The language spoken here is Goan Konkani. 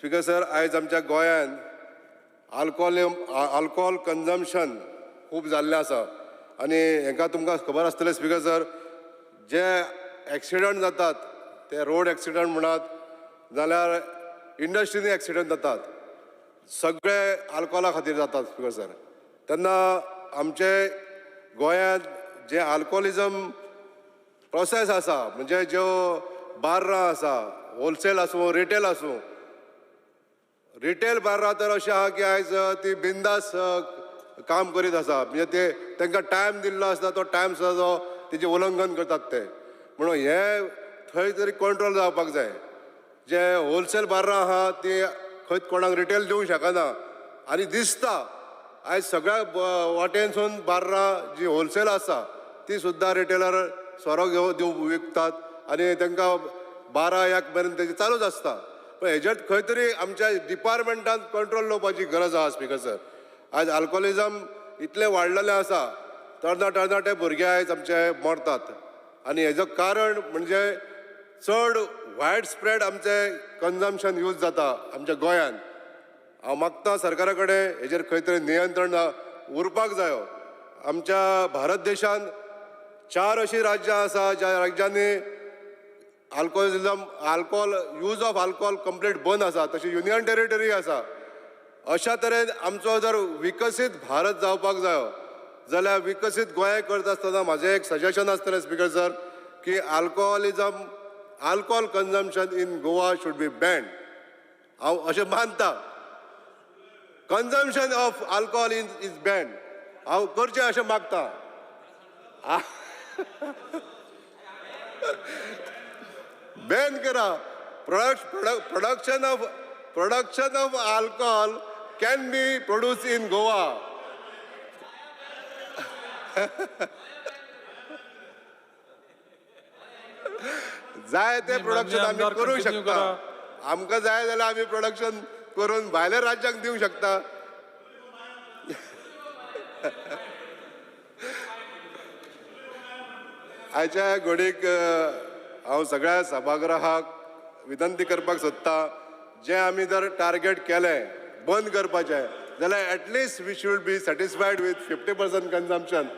स्पीकर सर, आयज आमच्या गोंयांत आल्कोहोल कन्जम्पशन खूब जाल्लें आसा आनी हांकां तुमकां खबर आसतलें स्पीकर सर, जे एक्सिडंट जातात ते रोड एक्सिडंट म्हणात जाल्यार इंडस्ट्रीनी एक्सिडंट जातात, सगळे आल्कोहोला खातीर जातात स्पीकर सर. तेन्ना आमचे गोंयांत जे आल्कोहोलिजम प्रोसेस आसा, म्हणजे ज्यो बार्रां आसा, होलसेल आसूं रिटेल आसूं, रिटेल बार्रां तर अशें आहा की आयज ती बिंदास काम करीत आसा. म्हणजे ते तांकां टायम दिल्लो आसता, तो टायम सुद्दां तो तेजें उल्लंघन करतात ते. म्हणून हें थंय तरी कंट्रोल जावपाक जाय. जे होलसेल बार्रां आहा ती खंयच कोणाक रिटेल दिवंक शकना आनी दिसता आयज सगळ्या वाटेनसून बार्रां जी होलसेल आसा ती सुद्दां रिटेलर सोरो घेवन दिवं विकतात आनी तांकां 12-1 मेरेन तेजें चालूच आसता. पण हेजेर खंय तरी आमच्या डिपार्टमेंटान कंट्रोल दवरपाची गरज आहा स्पीकर सर. आयज आल्कोहोलिजम इतलें वाडलेलें आसा, तरणाटे भुरगे आयज आमचे मरतात आनी हेजो कारण म्हणजे चड वायड स्प्रेड आमचे कन्जम्पशन यूज जाता आमच्या गोंयांत. हांव मागता सरकारा कडेन हेजेर खंय तरी नियंत्रण उरपाक जायो. आमच्या भारत देशांत 4 अशीं राज्यां आसा ज्या राज्यांनी alcohol use of alcohol complete बंद आसा, तशी युनियन टेरिटरी आसा. अशा तरेन आमचो जर विकसीत भारत जावपाक जायो जाल्यार विकसीत गोंय करता आसतना म्हाजें एक सजेशन आसतलें स्पीकर सर की alcohol consumption in Goa should be banned. हांव अशें मानता, consumption of alcohol is banned. हांव करचें अशें मागता. बॅन करा. Production of alcohol can be produce in Goa. जाय ते प्रोडक्शन आमी करूंक शकता. आमकां जाय जाल्यार आमी प्रोडक्शन करून भायल्या राज्यांक दिवंक शकता. आयच्या घडीक हांव सगळ्या सभागृहाक विनंती करपाक सोदता, जें आमी जर टार्गेट केलें बंद करपाचें जाल्यार at least we should be satisfied with 50% consumption.